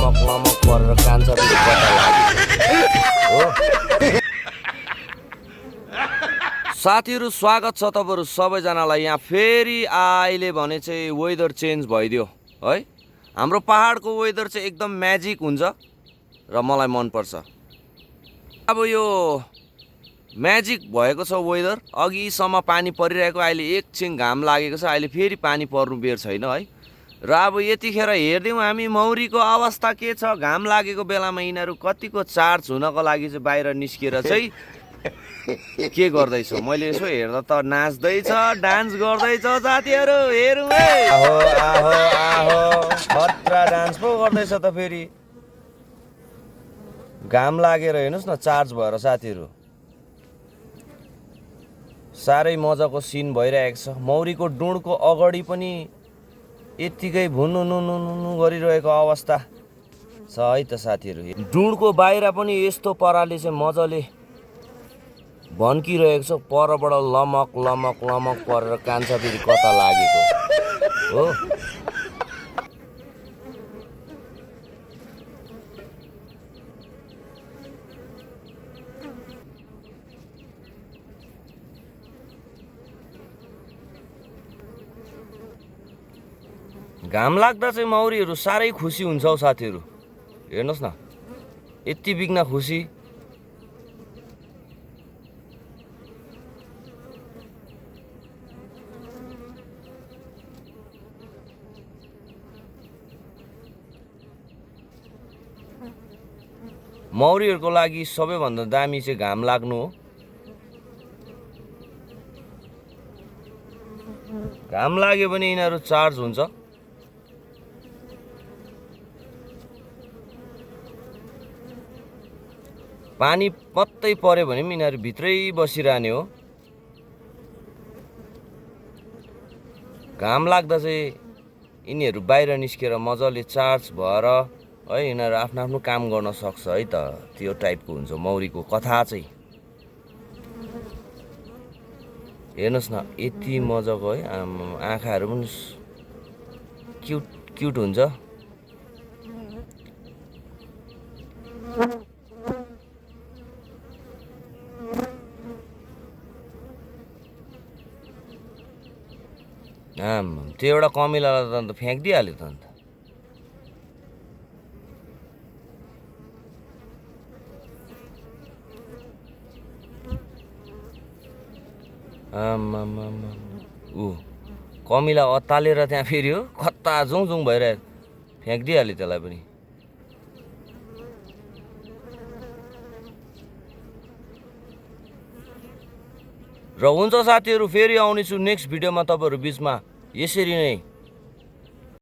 लमक लमक परेर कान्छ कता लाग्यो हो। साथीहरू स्वागत छ तपाईँहरू सबैजनालाई यहाँ फेरि। अहिले भने चाहिँ वेदर चेन्ज भइदियो है। हाम्रो पहाडको वेदर चाहिँ एकदम म्याजिक हुन्छ र मलाई मनपर्छ। अब यो म्याजिक भएको छ वेदर। अघिसम्म पानी परिरहेको, अहिले एकछिन घाम लागेको छ, अहिले फेरि पानी पर्नु बेर छैन है। र अब यतिखेर हेर्दिउँ हामी मौरीको अवस्था के छ। घाम लागेको बेलामा यिनीहरू कतिको चार्ज हुनको लागि चाहिँ बाहिर निस्किएर चाहिँ के गर्दैछ। मैले यसो हेर्दा त नाच्दैछ, डान्स गर्दैछ साथीहरू, हेरौँ है। आहो आहो आहो खतरा डान्स पो गर्दैछ त फेरि। घाम लागेर हेर्नुहोस् न चार्ज भएर साथीहरू। साह्रै मजाको सिन भइरहेको छ। मौरीको डुँडको अगाडि पनि यत्तिकै भुनुनुनुनु गरिरहेको अवस्था छ है त साथीहरू। डुँडको बाहिर पनि यस्तो पाराले चाहिँ मजाले भन्किरहेको छ। परबाट लमक लमक लमक परेर कान्छ फेरि कता लागेको हो। घाम लाग्दा चाहिँ मौरीहरू साह्रै खुसी हुन्छ हौ साथीहरू। हेर्नुहोस् न यति बिघ्न खुसी। मौरीहरूको लागि सबैभन्दा दामी चाहिँ घाम लाग्नु हो। घाम लाग्यो भने यिनीहरू चार्ज हुन्छ। पानी पत्तै पर्यो भने पनि यिनीहरू भित्रै बसिरहने हो। घाम लाग्दा चाहिँ यिनीहरू बाहिर निस्केर मजाले चार्ज भएर है यिनीहरू आफ्नो आफ्नो काम गर्न सक्छ है त। त्यो टाइपको हुन्छ मौरीको कथा चाहिँ। हेर्नुहोस् न यति मजाको है। आँखाहरू पनि क्युट क्युट हुन्छ। त्यो एउटा कमिलालाई त अन्त फ्याँकिदिइहाल्यो त अन्त। ऊ कमिला अत्तालेर त्यहाँ फेरि हो कता जाउँ जाउँ भइरहेको, फ्याँकिदिइहाल्यो त्यसलाई पनि। र हुन्छ साथीहरू, फेरि आउनेछु नेक्स्ट भिडियोमा तपाईँहरू बिचमा। यसरी नै